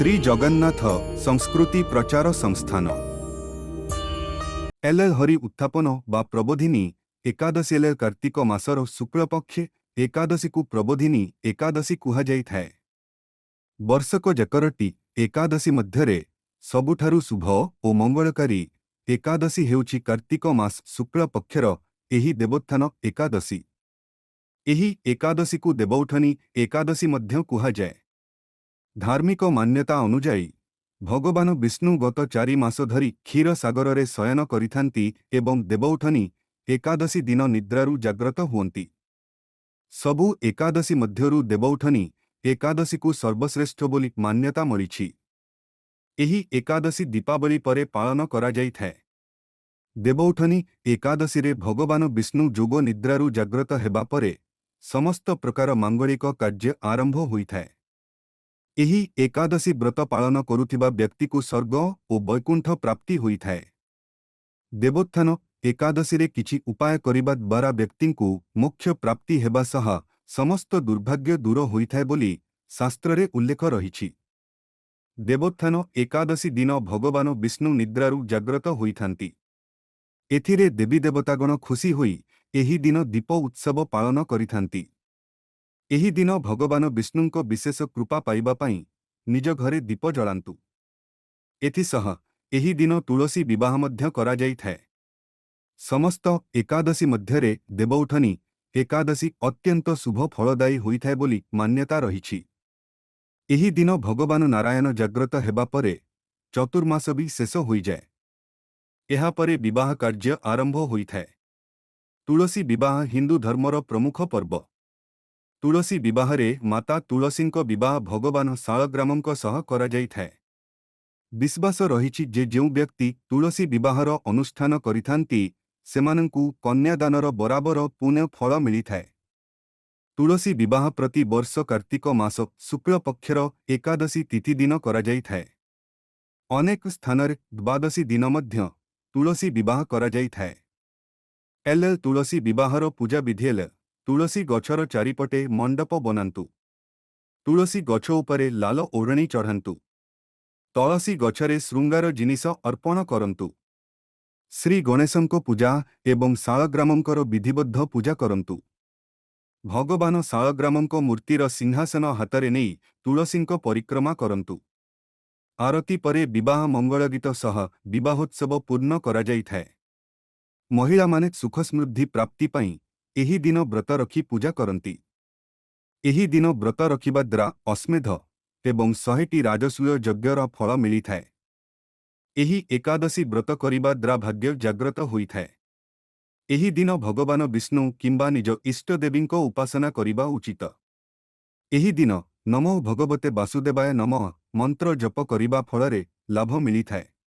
ଶ୍ରୀ ଜଗନ୍ନାଥ ସଂସ୍କୃତି ପ୍ରଚାର ସଂସ୍ଥାନ। ଏଲ୍ ହରି ଉତ୍ଥାପନ ବା ପ୍ରବୋଧିନୀ ଏକାଦଶୀ। ଏଲ୍ କାର୍ତ୍ତିକ ମାସର ଶୁକ୍ଳପକ୍ଷେ ଏକାଦଶୀକୁ ପ୍ରବୋଧିନୀ ଏକାଦଶୀ କୁହାଯାଇଥାଏ। ବର୍ଷକ ଯାକରଟି ଏକାଦଶୀ ମଧ୍ୟରେ ସବୁଠାରୁ ଶୁଭ ଓ ମଙ୍ଗଳକାରୀ ଏକାଦଶୀ ହେଉଛି କାର୍ତ୍ତିକ ମାସ ଶୁକ୍ଳ ପକ୍ଷର ଏହି ଦେବୋତ୍ଥାନ ଏକାଦଶୀ। ଏହି ଏକାଦଶୀକୁ ଦେବଉଠନୀ ଏକାଦଶୀ ମଧ୍ୟ କୁହାଯାଏ। ଧାର୍ମିକ ମାନ୍ୟତା ଅନୁଯାୟୀ, ଭଗବାନ ବିଷ୍ଣୁ ଗତ 4 ମାସ ଧରି କ୍ଷୀର ସାଗରରେ ଶୟନ କରିଥାନ୍ତି ଏବଂ ଦେବଉଠନୀ ଏକାଦଶୀ ଦିନ ନିଦ୍ରାରୁ ଜାଗ୍ରତ ହୁଅନ୍ତି। ସବୁ ଏକାଦଶୀ ମଧ୍ୟରୁ ଦେବଉଠନୀ ଏକାଦଶୀକୁ ସର୍ବଶ୍ରେଷ୍ଠ ବୋଲି ମାନ୍ୟତା ମିଳିଛି। ଏହି ଏକାଦଶୀ ଦୀପାବଳି ପରେ ପାଳନ କରାଯାଇଥାଏ। ଦେବଉଠନୀ ଏକାଦଶୀରେ ଭଗବାନ ବିଷ୍ଣୁ ଯୋଗ ନିଦ୍ରାରୁ ଜାଗ୍ରତ ହେବା ପରେ ସମସ୍ତ ପ୍ରକାର ମାଙ୍ଗଳିକ କାର୍ଯ୍ୟ ଆରମ୍ଭ ହୋଇଥାଏ। ଏହି ଏକାଦଶୀ ବ୍ରତ ପାଳନ କରୁଥିବା ବ୍ୟକ୍ତିକୁ ସ୍ୱର୍ଗ ଓ ବୈକୁଣ୍ଠ ପ୍ରାପ୍ତି ହୋଇଥାଏ। ଦେବୋତ୍ଥାନ ଏକାଦଶୀରେ କିଛି ଉପାୟ କରିବା ଦ୍ୱାରା ବ୍ୟକ୍ତିଙ୍କୁ ମୋକ୍ଷ ପ୍ରାପ୍ତି ହେବା ସହ ସମସ୍ତ ଦୁର୍ଭାଗ୍ୟ ଦୂର ହୋଇଥାଏ ବୋଲି ଶାସ୍ତ୍ରରେ ଉଲ୍ଲେଖ ରହିଛି। ଦେବୋତ୍ଥାନ ଏକାଦଶୀ ଦିନ ଭଗବାନ ବିଷ୍ଣୁ ନିଦ୍ରାରୁ ଜାଗ୍ରତ ହୋଇଥାନ୍ତି। ଏଥିରେ ଦେବୀ ଦେବତାଗଣ ଖୁସି ହୋଇ ଏହି ଦିନ ଦୀପ ଉତ୍ସବ ପାଳନ କରିଥାନ୍ତି। ଏହି ଦିନ ଭଗବାନ ବିଷ୍ଣୁଙ୍କ ବିଶେଷ କୃପା ପାଇବା ପାଇଁ ନିଜ ଘରେ ଦୀପ ଜଳାନ୍ତୁ। ଏଥିସହ ଏହି ଦିନ ତୁଳସୀ ବିବାହ ମଧ୍ୟ କରାଯାଇଥାଏ। ସମସ୍ତ ଏକାଦଶୀ ମଧ୍ୟରେ ଦେବଉଠନୀ ଏକାଦଶୀ ଅତ୍ୟନ୍ତ ଶୁଭ ଫଳଦାୟୀ ହୋଇଥାଏ ବୋଲି ମାନ୍ୟତା ରହିଛି। ଏହି ଦିନ ଭଗବାନ ନାରାୟଣ ଜାଗ୍ରତ ହେବା ପରେ ଚତୁର୍ମାସ ବି ଶେଷ ହୋଇଯାଏ। ଏହାପରେ ବିବାହ କାର୍ଯ୍ୟ ଆରମ୍ଭ ହୋଇଥାଏ। ତୁଳସୀ ବିବାହ ହିନ୍ଦୁ ଧର୍ମର ପ୍ରମୁଖ ପର୍ବ। ତୁଳସୀ ବିବାହରେ ମାତା ତୁଳସୀଙ୍କ ବିବାହ ଭଗବାନ ଶାଳଗ୍ରାମଙ୍କ ସହ କରାଯାଇଥାଏ। ବିଶ୍ୱାସ ରହିଛି ଯେ ଯେଉଁ ବ୍ୟକ୍ତି ତୁଳସୀ ବିବାହର ଅନୁଷ୍ଠାନ କରିଥାନ୍ତି, ସେମାନଙ୍କୁ କନ୍ୟାଦାନର ବରାବର ପୁଣ୍ୟ ଫଳ ମିଳିଥାଏ। ତୁଳସୀ ବିବାହ ପ୍ରତି ବର୍ଷ କାର୍ତ୍ତିକ ମାସ ଶୁକ୍ଳ ପକ୍ଷର ଏକାଦଶୀ ତିଥି ଦିନ କରାଯାଇଥାଏ। ଅନେକ ସ୍ଥାନରେ ଦ୍ୱାଦଶୀ ଦିନ ମଧ୍ୟ ତୁଳସୀ ବିବାହ କରାଯାଇଥାଏ। ଏଲ୍ ଏଲ୍ ତୁଳସୀ ବିବାହର ପୂଜା ବିଧି। ଏଲ୍ ତୁଳସୀ ଗଛର ଚାରିପଟେ ମଣ୍ଡପ ବନାନ୍ତୁ। ତୁଳସୀ ଗଛ ଉପରେ ଲାଲ ଓଢ଼ଣୀ ଚଢ଼ାନ୍ତୁ। ତୁଳସୀ ଗଛରେ ଶୃଙ୍ଗାର ଜିନିଷ ଅର୍ପଣ କରନ୍ତୁ। ଶ୍ରୀ ଗଣେଶଙ୍କ ପୂଜା ଏବଂ ଶାଳଗ୍ରାମଙ୍କର ବିଧିବଦ୍ଧ ପୂଜା କରନ୍ତୁ। ଭଗବାନ ଶାଳଗ୍ରାମଙ୍କ ମୂର୍ତ୍ତିର ସିଂହାସନ ହାତରେ ନେଇ ତୁଳସୀଙ୍କ ପରିକ୍ରମା କରନ୍ତୁ। ଆରତି ପରେ ବିବାହ ମଙ୍ଗଳଗୀତ ସହ ବିବାହୋତ୍ସବ ପୂର୍ଣ୍ଣ କରାଯାଇଥାଏ। ମହିଳାମାନେ ସୁଖ ସମୃଦ୍ଧି ପ୍ରାପ୍ତି ପାଇଁ ଏହି ଦିନ ବ୍ରତ ରଖି ପୂଜା କରନ୍ତି। ଏହି ଦିନ ବ୍ରତ ରଖିବା ଦ୍ୱାରା ଅଶ୍ୱମେଧ ଏବଂ 100ଟି ରାଜସୂୟ ଯଜ୍ଞର ଫଳ ମିଳିଥାଏ। ଏହି ଏକାଦଶୀ ବ୍ରତ କରିବା ଦ୍ୱାରା ଭାଗ୍ୟ ଜାଗ୍ରତ ହୋଇଥାଏ। ଏହି ଦିନ ଭଗବାନ ବିଷ୍ଣୁ କିମ୍ବା ନିଜ ଇଷ୍ଟଦେବୀଙ୍କ ଉପାସନା କରିବା ଉଚିତ। ଏହି ଦିନ "ନମୋ ଭଗବତେ ବାସୁଦେବାୟ ନମଃ" ମନ୍ତ୍ର ଜପ କରିବା ଫଳରେ ଲାଭ ମିଳିଥାଏ।